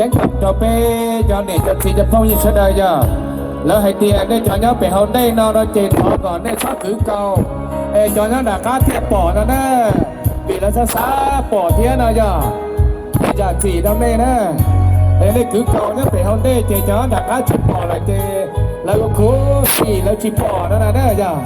Ceeb toom rau peb cov niam cov txiv cov phooj ywg sawv daws yog, lawv hais tias nej cov nyob pem hauv ntej no no ces thov kom nej txhob kwv kaus, es cov nyob nram qab thiaj pom no na, vim lawv xav xav pom thiab no yog. Es zam txim rau nej na, es nej kwv kaus nyob pem hauv ntej ces cov nram qab tsis pom lawm ces lawv ua khuv xim lawv tsis pom no na yog.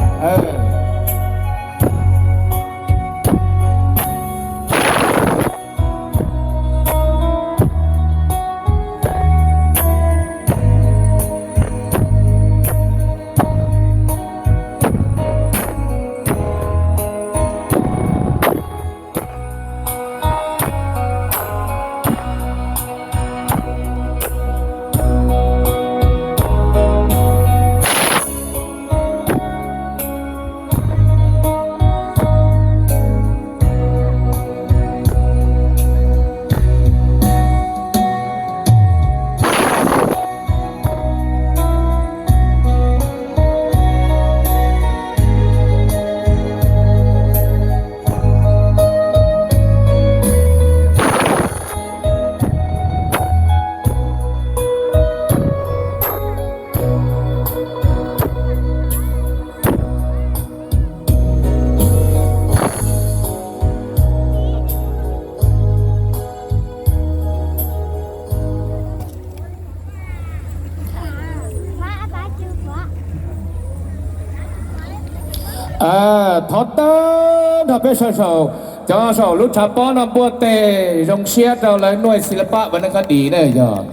Thov tag nrho peb sawv saum, cov saum lub tshav pob no npuaj teg zoo siab rau lawv nuaj xi la pab vas na kab dis na yog.